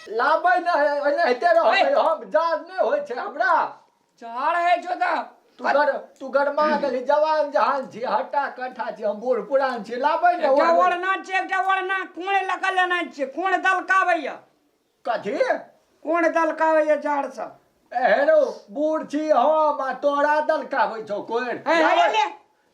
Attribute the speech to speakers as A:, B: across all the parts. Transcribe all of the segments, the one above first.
A: लाबै ने एनाहिते रहबै हम, जाड़ नहि होइ छै हमरा।
B: जाड़ है छौ तऽ
A: तू गर तू गरमा गेली, जवान जहान छी, हट्टा कट्ठा छी, हम बूढ़ पुरान छी, लाबै ने।
B: एकटा ओढ़ना छै, एकटा ओढ़ना कोण लऽ कऽ लेना छै, कोण दलकाबैया।
A: कथी?
B: कोण दलकाबैया जाड़ सँ।
A: ए रौ, बूढ़ छी हम आ तोरा दलकाबै छौ कोण?
B: हे, हे, ले।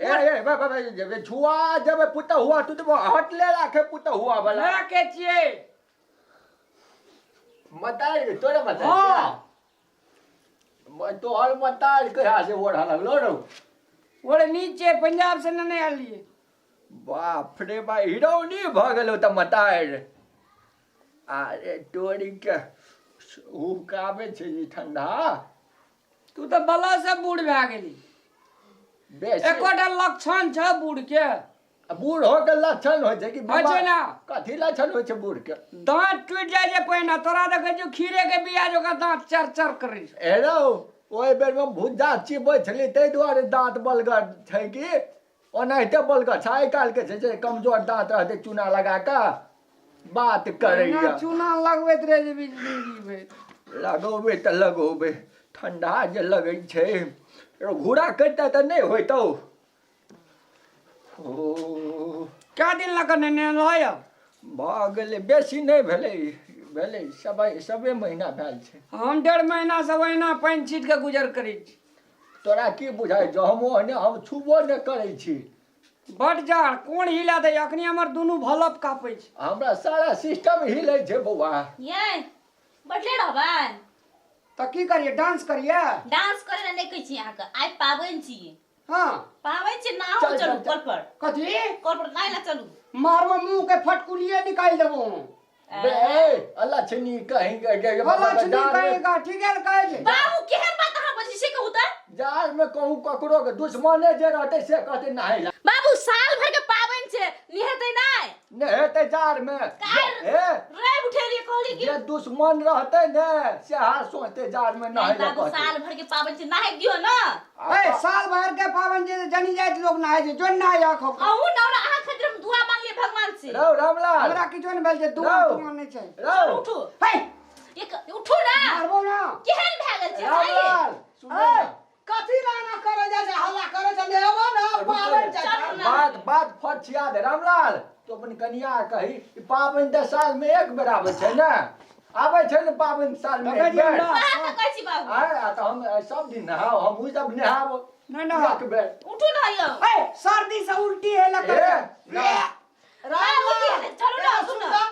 A: ए ए बे बे बे छुआ जेबै पुतहुआ, तू तऽ हटले राखे पुतहुआ वाला।
B: के छियै?
A: मताई तोरे मताई?
B: हाँ।
A: तोहर मताई कहिया से ओढ़ऽ लगलो रौ?
B: ओढ़ नीचे पंजाब से नेने आलिए।
A: बाप रे बा, हिरौनी भऽ गेलौ तऽ मताई। अरे तोरी के हुकाबै छै ई ठंडा।
B: तू तऽ बला से बूढ़ भए गेली।
A: बेसी
B: एकोटा लक्षण छ बूढ़ के?
A: बूढ़ हो के लक्षण होइ छै कि?
B: होइ छै ने।
A: कथी लक्षण होइ छै बूढ़ के?
B: दाँत टूटि जाइ छै पहिने, तोरा देखै छियौ खीरे के बिया जकाँ दाँत चर चर करै छै।
A: हे रौ, ओहि बेर मे भुज्जा चिबै छली ताहि दुआरे दाँत बलगर छै कि ओनाहिते बलगर छै? आइ काल्हि के छै जे कमजोर दाँत रहतै, चूना लगा कऽ बात करैया।
B: चूना लगबैत रहै छै जिंदगी भरि।
A: लगौबै तऽ लगौबै, ठंडा जे लगै छै। घूरा करितै तऽ नहि होइतौ। ओ
B: कए दिन लऽ कऽ नेने एलहऽ?
A: भऽ गेलै, बेसी नहि भेलै, भेलै सवा सवे महीना भेल छै।
B: हम 1.5 महीनासँ ओहिना पानि छीट कऽ गुजर करै छी।
A: तोरा की बुझाइ छौ? हम ओहने, हम छुबो नहि करै छी।
B: बड जाड़, कोन हिला दै? अखनी हमर दुनू भलप कापै छै।
A: हमरा सारा सिस्टम हिलै छै बौआ।
C: ये बैठले रहबै?
B: तऽ की करियै, डांस करियै?
C: डांस करे ला नहि कहै छी अहाँके, आइ पाबनि छी।
B: हाँ।
C: पाबनि छी, नहाउ।
A: चल,
C: चलू।
A: चल, चल।
C: कल पर।
B: कथी?
C: कल पर नहाय ला चलू।
B: मारबो, मुंह के फटकुलिए निकालि देबो।
A: बे ए लक्ष्मी कहीं के के
B: लक्ष्मी कहीं का, ठीक है, कहै छै।
C: बाबू, केहन बात अहाँ बजै छी, कहू तऽ?
A: जाड़ में कहूँ ककरो के दुश्मने जे रहतै से कहतै नहाय ला।
C: बाबू, साल भर के पाबनि छै, निहेतै नहि?
A: नहेतै जाड़ में?
C: काल्हि
A: ए
C: रवि उठेलियै, कहली कि
A: जे दुश्मन रहतै ने सेहा सोचतै जाड़ में नहाय ला
C: बाबू,
A: कहतै।
C: साल भर के पाबनि छै, नहाय दियौ ने।
B: ए, साल भर के पाबनि छै, जनी जाइत लोक नहाय छै, जो नहाय आखो।
C: अहूँ नौरा, अहाँ खातिर हम दुआ मांगलियै भगवान से।
A: रौ रामलाल,
B: हमरा किछो नहि भेल छै, दुआ
A: रौ।
B: तुआ नहि छै।
A: रौ।
C: चलू, उठू।
B: हे।
C: एक उठू ना।
B: मारबो ना।
C: केहन भए गेल छै?
A: रामलाल, सुन
D: ए,
A: ने।
D: कथी लाना करे जाइ छै, हल्ला करे छै? लेबो ना, पाबनि छै।
C: चलू ना।
A: बात बात फरिया दे रामलाल, तू अपन कनिया कही, ई पाबनि तऽ साल में एक बेर आबै छै ने, आबै छै ने पाबनि साल में एक
B: देखै छियै
A: बेर?
B: हमरा।
C: अहाँ तऽ कहै छी बाबू।
A: आय, आ तऽ हम सब दिन नहाओ, हमहूँ सब नहाब।
B: नहि नहाउ।
A: एक बेर
C: उठू ना यौ।
B: ए, सर्दी से उल्टी हे लग।
A: ए, ना।
D: रामलाल,
C: चलू ना,
D: एना
C: उठू ना।
D: सुन तऽ,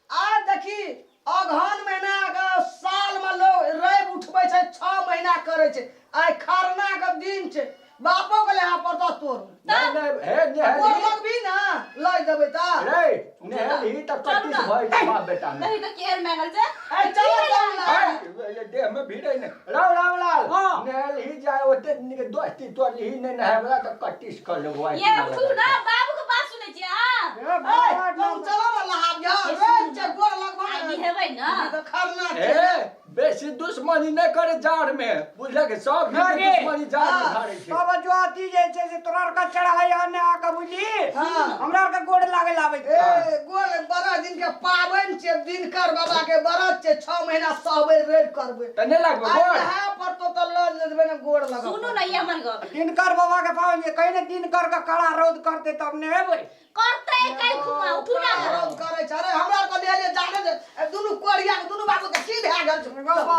D: आ देखी, अगहन महीना के साल में लोग रवि उठबै छै, 6 महीना करै छै। आइ खरना के दिन छै, बापो के लेहा पड़तौ तोर।
A: नहि नहि, हे
D: गोर
A: नेहली
D: लगबी ना, लय देबै तऽ।
A: रे नेहली तऽ
C: चलू
A: कत्तीस
C: ना।
A: भऽ जेतै बाप बेटा मे।
C: नहीं तऽ केहन मांगल छै?
D: ए, चलो चल ना।
A: ए, देह में भीड़े नहि रौ रामलाल।
B: हाँ।
A: नेहली जाय ओते नीक दोस्ती तोरली नहि, नहाय वाला तऽ कट्टीस कर लेबो आइ।
C: ये उठू ना, बाबू के बात सुनै छी अहाँ?
D: ए, तुम चलो ना लहाब जा, रवि छै, गोर लगबा।
C: आइ निहेबै ना।
D: तऽ खरना छै।
A: ए, बेसी दुश्मनी नहि करे जाड़ में, बुझलक? सब
B: नहि।
A: दुश्मनी जाड़ में झाड़े छै।
B: सब जो अथी जे छै से तोरा आरके चढ़ाई ने आके, बुझली?
D: हाँ।
B: हमरा आरके गोड़ लागे लाबै छै।
D: ए, गोल, बड़ा दिन के पाबनि छै, दिनकर बाबा के व्रत छै, 6 महीना सहबै, रवि करबै।
A: तऽ नहि लागबै
D: आइ
A: गोड़?
D: नहाय पड़तौ तऽ लऽ लेबै ने, गोड़ लगब।
C: सुनू ना, ये हमर गप।
B: दिनकर बाबा के पाबनि छै, कहीं ने दिनकर के कड़ा रौद करते तब ने हेबै।
C: करतै काल्हि खुमा, उठू ना।
D: रौद करै छै। अरे, हमरा आरके ले जाने दे। ए, दुनू कोरिया के दुनू बाबू के की भए गेल छै?
B: बाबा।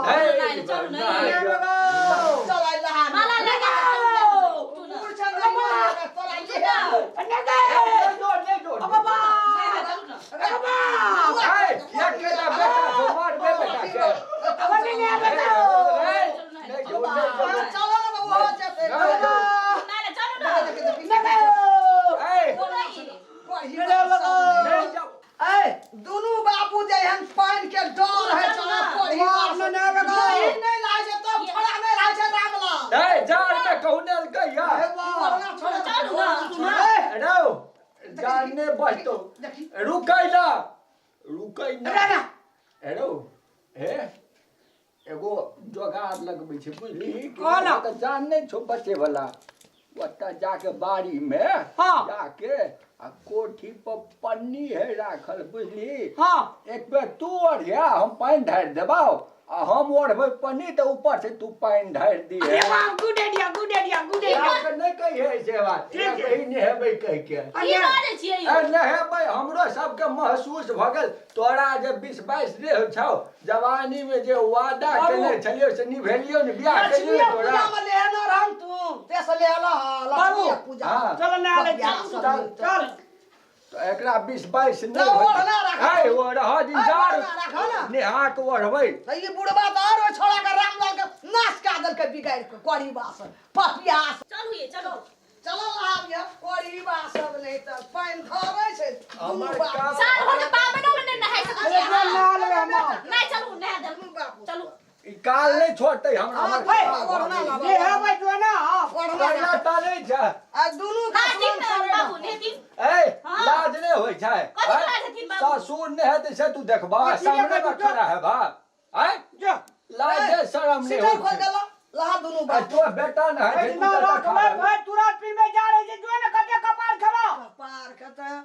A: हे,
C: नहि, चलू ना।
D: चल, आइ नहा ले।
C: माला लगा के चलू ना, उठू ना।
D: बूढ़ छै, नहि मारत, तोरा लिहे।
A: नहि जोड़, नहि जोड़।
C: नहीं, चलू ना।
A: ए, एकेटा बेटा छौ, मारबे बेटा के? ए, नहि जोड़, नहि जोड़।
D: चलो ने तऽ ओहो जेतै।
A: नहि जोड़।
C: नहीं, चलू ना।
A: ए,
C: उठू ना ई।
A: नहि जाउ।
D: ए, दुनू बापू जे एहन पानि के डर है, चलो कोढ़ी।
B: बाप ने नहि बेटा।
D: नहीं नहीं लाय छै तब छोड़ा नहि लाय छै रामलाल।
A: ए, जाड़ में कहूँ ने कहिया।
D: छोड़ा छोड़ा।
C: चलू ना, उठू ना।
D: ए,
A: रौ, जाड़ ने बचतो।
D: देखी।
A: रुकै ना, रुकै ना।
B: ना।
A: हे रौ, हे, एगो जोगाड़ लगबै छै, बुझली?
B: कोना?
A: तऽ जान नहि छौ बचे वाला। ओतऽ जाके बाड़ी मे जाके आ कोठी पर पन्नी पन्नी है राखल, बुझली?
B: हाँ।
A: एक बेर तू ओढ़िया, हम पानि ढारि देबौ, आ हम ओढ़बै पन्नी तऽ ऊपर से तू पानि ढारि दिहे।
B: अरे वाह, good idea, good idea, good idea.
A: के नहि कहिए से बात।
B: ठीक छै।
A: कही नहेबै कहि के।
C: की बाजै छियै यौ?
A: ए, नहेबै, हमरो सबके महसूस भऽ गेल। तोरा जे 20-22 रे छौ, जवानी में जे वादा
B: बाबू।
A: केने छलियौ से निभेलियौ ने? बियाह केलियौ
D: लक्ष्मी
A: तोरा?
D: पूजा में लेहना रहन तू ते से लेहला हा।
B: बाबू।
D: लक्ष्मी पूजा।
A: हाँ।
B: चल नहा ले।
D: पपिया
B: चल
D: सब
A: चल।
D: मिलतै।
B: चल।
A: तऽ एकरा 20-22 नहि
D: ना, ओढ़ना राखऽ।
A: है, ओ रहऽ दी।
D: है,
A: जार
D: ओढ़ना राखऽ ना।
A: नेहा के ओढ़बै।
D: तऽ ई बुढ़बा तऽ आरो छोड़ा के रामलाल के नाश कए देलकै, बिगाड़ि के कोरीबा सब पपिया सब।
C: चलू ये, चलू।
D: चलल आब कोरीबा सब, नहि तऽ पानि धरै छै दुनू
A: हमर
D: बाप।
C: साल भर के पाबनो में नहि नहाय सकै
B: अरे
C: छियै
B: चल
C: अहाँ।
B: नहा लेबै हम।
C: नहि, चलू, नहा देब।
D: दुनू बाप।
C: चलू।
A: ई काल नहि छोड़तै हमरा।
D: हाँ,
A: हमर
D: भाई,
A: काल
D: ओढ़ना
A: भऽ गेल।
D: लाबऽ।
B: नेहेबै जो ना, हाँ।
D: ओढ़ना
A: तहिना
D: राख।
A: टालै छै।
D: आ दुनू के
C: नहेथिन
D: स्नान
C: ने
D: करेबा।
C: बाबू, नहेथिन।
A: ए,
C: हाँ।
A: लाज नहि होइ छै?
C: कथी
A: आँय?
C: लाज हेथिन बाबू?
A: ससुर नहि हेतै से तू देखबा?
B: कथी
A: सामने
B: देखबै
A: मे
B: तू?
A: खड़ा हेबा, आँय?
B: जो।
A: लाज शरम नहि
D: सीटर
A: होइ
D: खोल
A: छै।
D: देला लहा दुनू
A: आ
D: बाप।
A: तो बेटा ने है
B: ना रखबै भाई, तुरंत पीबे जा रहे छै, जो ने कते कपार खेबा।
D: कपार के तऽ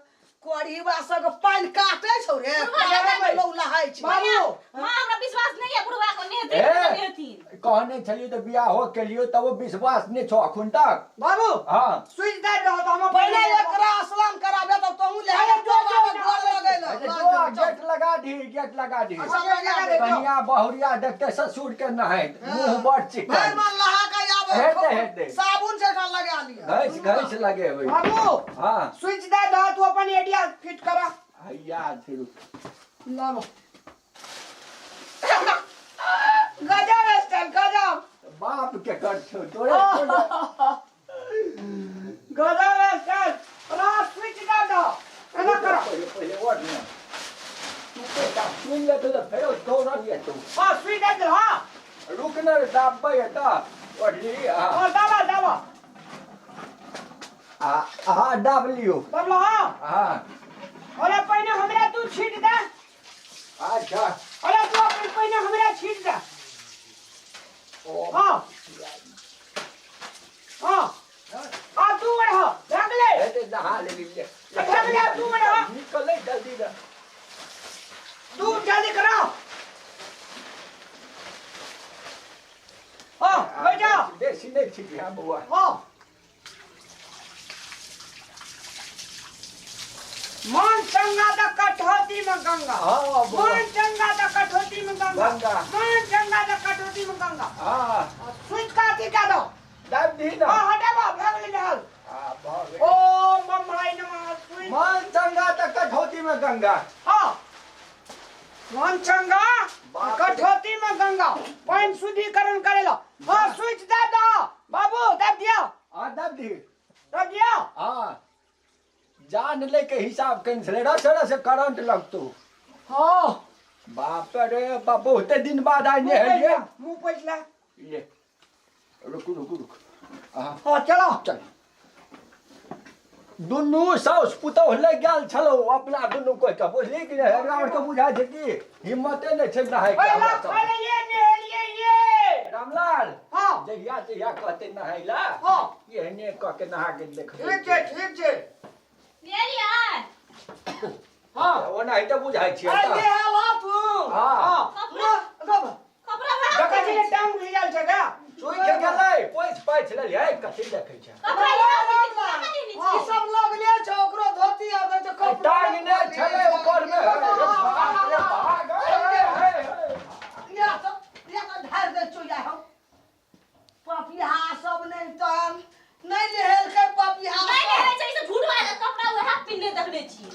D: कोरीबा सब पानि काटे छौ रे।
C: बुढ़बा
D: पानि मे लौ नहाय छै।
B: बाबू।
C: माँ, हमरा विश्वास नहि है बुढ़वा को, नहेथिन
A: ए।
C: तऽ नहेथिन।
A: कहने छलियै तऽ बियाह हो केलियो, तब विश्वास नहि छौ अखुन तक?
B: बाबू।
A: हाँ।
B: स्विच दे दो तऽ हम
D: पहिले एकरा स्नान कराबे तब तोहू ले।
B: अरे जो, जो,
D: गोर लगैल।
A: अच्छा, जो गेट लगा दी, गेट लगा दी।
D: अच्छा, लगा दे।
A: कनिया बहुरिया देखते ससुर के नहाइत, मुंह बड़
D: भरि
A: चिकन।
D: मन लहा के आबै।
A: हेतै, हेतै।
D: साबुन से एकरा लगा लिअ।
A: घैस घैस लगेबै।
B: बाबू।
A: हाँ।
B: स्विच दे दो, तू अपन एडिया फिट करा।
A: हैया छै, रुक।
B: लाओ, गजब स्टाइल, गजब।
A: बाप के कर छौ तोरे तोरे।
B: गजब स्टाइल रा। स्विच दे दो, एना करो।
A: पहिले पहिले ओढ़ ने तू, बेटा सुन ले तऽ फेरो दौड़ल तू।
B: हाँ, स्विच दे दो, हाँ।
A: रुक ने रे, दाबबै तऽ ओढ़ली, हाँ।
B: हाँ, दाबा दाबा।
A: आ हाँ, दाब लियौ।
B: दाबलो, हाँ।
A: हाँ।
B: अरे पहिने हमरा तू छीट दे।
A: अच्छा।
B: अरे तू अपन पहिने हमरा छीट दे।
A: ओ।
B: हाँ हाँ, आ तू बढ़ भाग ले।
A: हेतै, नहा लेली ले।
B: भाग ले, तू बढ़।
A: निकलै जल्दी रे।
B: तू जल्दी करो, हाँ, बैठ जा।
A: बेसी नहि छिकी, हाँ बौआ।
B: हाँ, मन चंगा त कठौती में गंगा।
A: हाँ बौआ।
B: मन चंगा त कठौती में गंगा।
A: गंगा।
B: मन चंगा त कठौती में गंगा।
A: हाँ।
B: स्विच का अथी का दो।
A: दाबि दही ने।
B: हाँ, हटाबो, भए गेलै नहल।
A: हाँ, भऽ गेल।
B: ओम बम भाई नमः, स्विच।
A: मन चंगा तऽ कठौती में गंगा।
B: हाँ, मन चंगा
A: बाप रे।
B: कठौती में गंगा, पानि शुद्धिकरण करेला। हाँ, स्विच दे दो बाबू, दे दिया।
A: हाँ, दाबि दही।
B: दे दिया।
A: हाँ, जान ले के हिसाब केने छलै, रस रस करंट लगतौ।
B: हाँ।
A: बाप रे बाप, बहुते दिन बाद आइ
B: मुँह पोछि
A: नहेलियै।
B: ले, मुँह पोछि ले।
A: ले, रुकू रुकू रुक, हाँ।
B: हाँ, चलो।
A: चल। दुनू साउस पुतौह लग गेल छलौ अपना दुनू कोइ के, बुझली कि नहि? एकरा आरके बुझाइ छै कि हिम्मते नहि छै नहाय के
B: पहिला
A: हमरा सबके।
B: पहिले ये नहेलिए ये।
A: रामलाल।
B: हाँ।
A: जहिया जहिया कहते नहाय ला,
B: हाँ।
A: एहने कऽ के नहा के देखबै।
B: ठीक छै, ठीक छै।
C: नहेलियै?
B: हाँ।
A: ओनाहिते बुझाइ छियै
D: अरे
A: तऽ।
D: नेहला तू।
A: हाँ।
B: हाँ।
C: कपड़ा
D: गब।
C: कपड़ा वएह
B: देखै छी टांग भिजल छै का?
A: सुखि गेलै, पोछि पाछि लेलियै। कथी देखै छै?
C: कपड़ा इएह पहिरने
D: ई
C: छियै।
D: सब लगले छै, ओकरो धोती आबै छै, कपड़ा
A: टांग नहि छलै ओकर मे। बाप रे भाग, हे, हे, हे।
D: या तऽ या तऽ ढारि दै छौ या हम पपिहा सब, नहि तऽ नहि नहेलकै पपिहा।
C: नहि
D: सब।
C: नहेले छै, ई सब झूठ बाजै। कपड़ा वएह पिन्हने देखने छियै।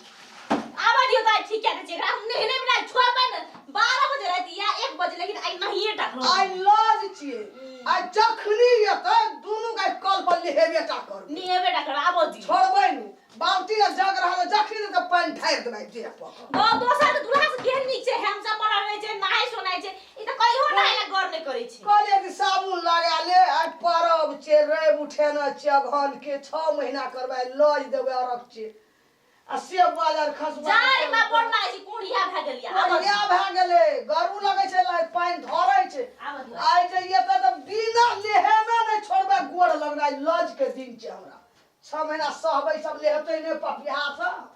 C: आबऽ दियौ तऽ आइ ठीक कए दै छियै एकरा। हम नहेने बिना छोड़बै ने, 12 बजे राति या 1 बजे, लेकिन आइ नहिये टा रहब।
D: आइ लज छियै, आइ जखनी एतै दुनू के कल पर नहेबे टा करबै।
C: नहेबे टा करबै, आबऽ दियौ।
D: छोड़बै नहि। बाल्टी आ जग रहल, जखनी तऽ पानि ढारि देबै देह पर।
C: दोसर के दूल्हा से केहन नीक छै, हेमसम बनल रहै छै, नहाय सोनाय छै। ई तऽ कहियो नहाय ला गौर नहि करै छै।
D: कहलियै कि साबुन लगा ले, आइ परब छै, रवि उठेने छै, अगहन के 6 महीना करबै, लज देबै, अरघ छै आ से बाजार खसबा।
C: जा रे माँ, बड़ लागै छै, कोढ़िया भए गेलियै। आबऽ दियौ।
D: बढ़िया भए गेलै, गरू लगै छै, पानि धरै छै।
C: आबऽ दियौ।
D: आइ जे एतै तऽ बिना नहेने नहि छोड़बै गोर लगनाइ। लज के दिन छै हमरा, 6 महीना सहबै, सब लेहतै नहि पपिहा सब।